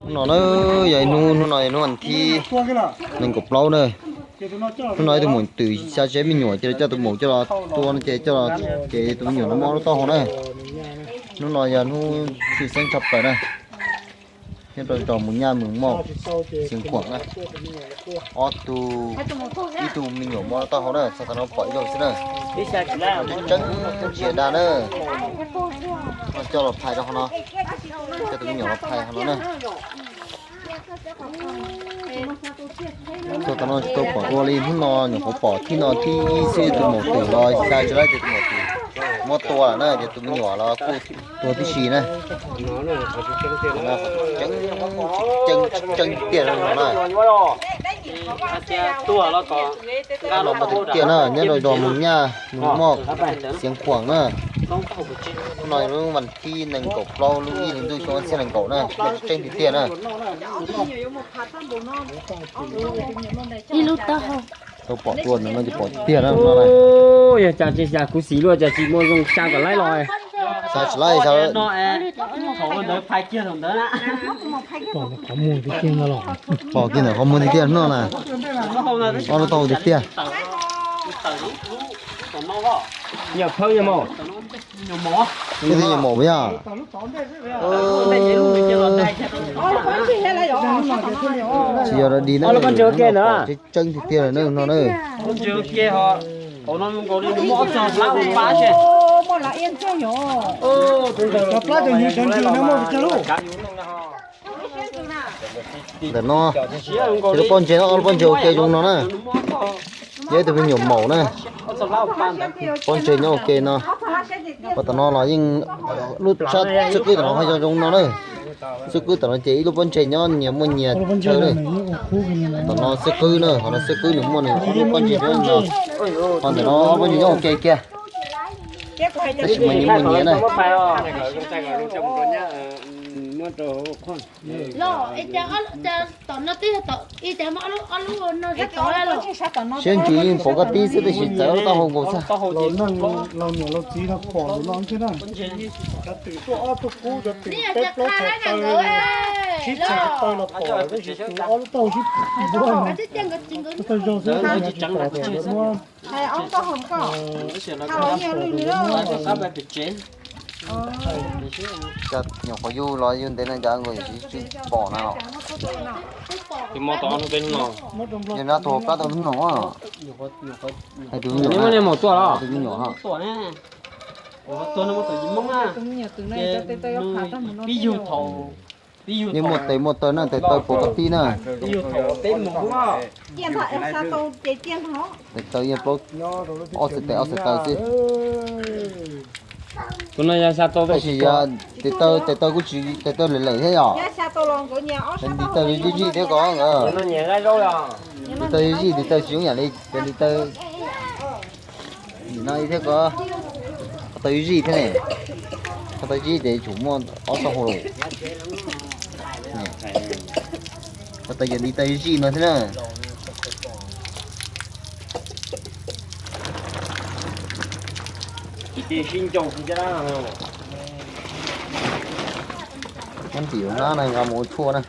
Hnub no na, yog hnub, hnub no yog hnub vas thib nees nkaum plaub na. Hnub no ib tug maum twm xya tsev me nyuam ces coj tus maum coj los tua no ces coj los ces tus me nyuam no mob lub taub hau na. Hnub no yog hnub tshwj xeeb tshaj plaws na. Nyob rau zos Mus Nyaj Mws Moj, Xeev Khuam na. Ob tug, ib tug me nyuam mob lub taub hau na, txog tav no pom ib zaug xwb na. Tseeb tseeb ntsia dag na. Coj los phais rau hauv no, coj tus me nyuam los phais hauv no na. Txog tav no tsis tau pom dua li, hnub no nyuam qhuav pom thib no thib ib xwb, tus maum twm los xya tsev lawm ces tus maum twm muab tua lawm na, ces tus me nyuam los kuj tua tib si na. Tseeb, tseeb tiag no na. Los muaj tiag tiag na, nyob rau zos Mus Nyaj Mws Moj, Xeev Khuam na. Hnub no yog lub vas thib nees nkaum plaub lub ib hlis ntuj xyoo ob txhiab nees nkaum na, tseeb tiag tiag na. Ib lub taub hau. Tau pom dua ntawm no ces pom tiag na no na. Yog cas tsis xav kuv xim luaj cas tsis muaj zoo xya kom laib los. Xav tsis laib xav. Pom kiag ntawm qhov muag tiag tiag no na. Ob lub taub hau tiag tiag. Yog phawb yog maum. Twb yog maum yog. Tsis yog dog dig na, pom tseeb tseeb tiag tiag lawm na no na. Ntawm no, ces lub pob ntseg no, ob lub pob ntseg ua ke zoo no na. Yog ib tug me nyuam maum na. Pob ntseg nyob ua ke no. Pom tam no los yeej lub sab xwb qwb tam no ho zoo zoo no na. Xwb qwb tam no ces ib lub pob ntseg nyob nyias muaj nyias chaw na. Tam no xwb qwb na, qhov no xwb qwb nws muaj nws ob lub pob ntseg nyob no. Ho ntawm no pob ntseg nyob ua ke kiag. Tab sis mas nyias muaj nyias na. Siab ntsws yeej pom koj tib xwb tab sis txawv lub taub hau nkaus xwb. Nyuam qhuav yug los yug ntev no cas nkaus tsis pom na. Yog no tus plab tau lub no. Hais tus me nyuam, tus me nyuam no. Yeej muaj tes muaj taw na, tes taw pom koj tib na. Tes taw yeej plaub, ob txhais tes ob txhais taw xwb. Tus no yog xya tau, tab sis yog tes taw, tes taw kuj tsis, tes taw lem lem thiab yom. Ntiv taw zij zij thiab ko. Tes taw zij zij, tes taw tsis zoo yam li cov ntiv taw nim no thiab ko. Qhov taw zij zij thiab ne. Qhov taw zij zij ces tsum muaj ob txoj hau lawm. Qhov taw yog ntiv taw zij zij no thiab na. Muab ntim ua nab na, nqa mus ua tshuaj na.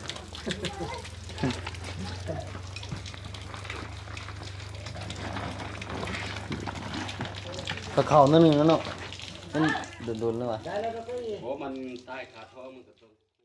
Khav khaum no, nws no, nws no.